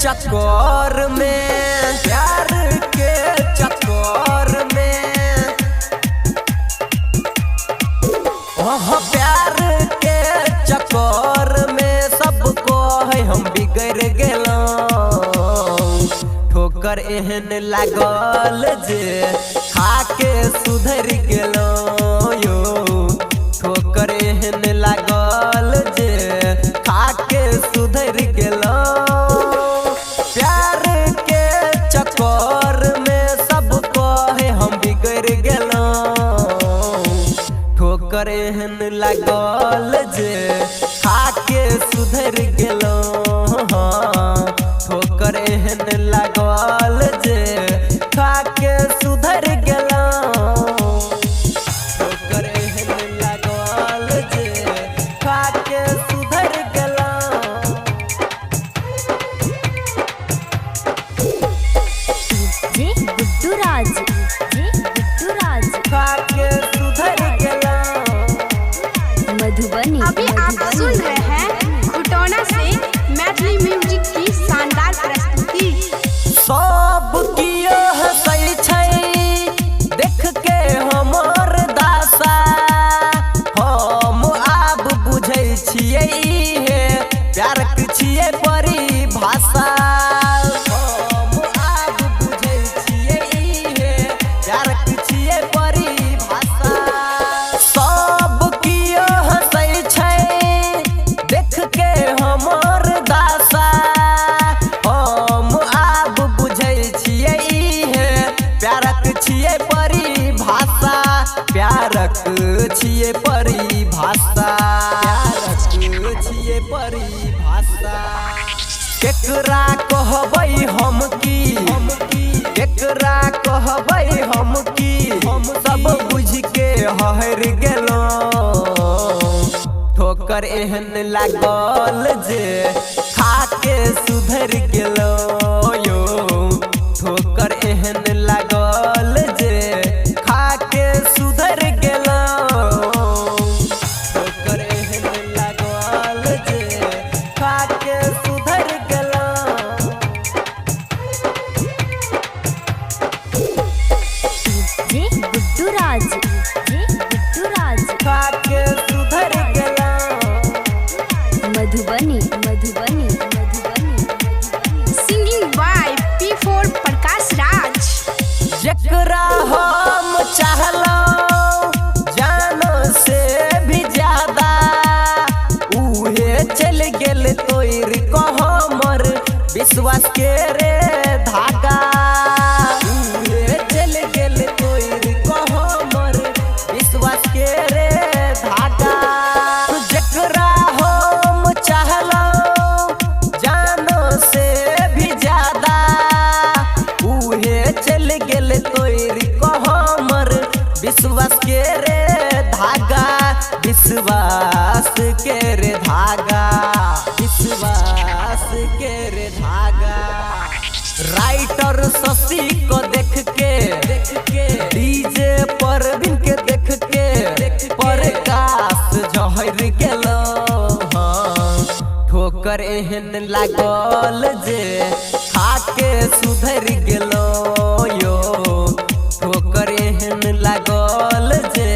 चक्कर में, प्यार के चक्कर में, ओह प्यार के चक्कर में सबको है हम बिगड़ गेलौं। ठोकर एहन लागल जे खाके सुधर गेलौं यो, ठोकर एहन लागल जे खाके सुधर गेलौं। प्यार के चक्कर में सबको है हम बिगड़ गेलौं। ठोकर एहन लागल जे खाके सुधर गेलौं, हाँ ठोकर एहन लागल जे खाके सुधर गेलौं। ठोकर एहन लागल जे खाके सुधर गेलौं। जे गुड्डू राज, जे गुड्डू राज, खाके सुधर गेलौं। मधुबनी। अभी आप सुन रहे हैं खुटौना से मैथिली म्यूजिक की शानदार प्रस्तुति। सब कियो हंसै छै देख के हमर दासा, हम आब बुझै छियै हे प्यार के छियै परिभाषा। हम आब बुझै छियै हे प्यार के छियै परिभाषा। सब कियो हंसै छै देख के हमर दासा, हम आब बुझै छियै हे प्यारक छियै परिभाषा, प्यारक छियै परिभाषा, प्यारक छियै परिभाषा। केकरा कहबै हम की, केकरा कहबै हम की, हम सब बुझि के हहर गेलौं। ठोकर एहन लागल जे खाके सुधर गेलौं यो, ठोकर एहन लागल जे खाके सुधर गेलौं। ठोकर एहन लागल जे खाके सुधर गेलौं। जे गुड्डू राज, जे गुड्डू राज, खाके सुधर गेलौं। Madhubani, Madhubani, Madhubani, Madhubani. Singing by P4 Prakash Raj. जकरा हम चाहलौं जानो से भी ज्यादा, उहे चल गेल तोड़ को हमर विश्वास के रे धागा। उहे चल गेल तोड़ को हमर विश्वास के रे धागा। जकरा हम चाहलौं जानो से भी ज्यादा, उहे चल गेल तोड़ को हमर विश्वास के रे धागा, विश्वास के रे धागा, विश्वास के रे धागा। राइटर शशि को देख के, डीजे परवीन के देख के प्रकाश जहर गेलौं। हाँ, ठोकर एहन लागल जे खाके सुधर गेलौं यो, ठोकर एहन लागल जे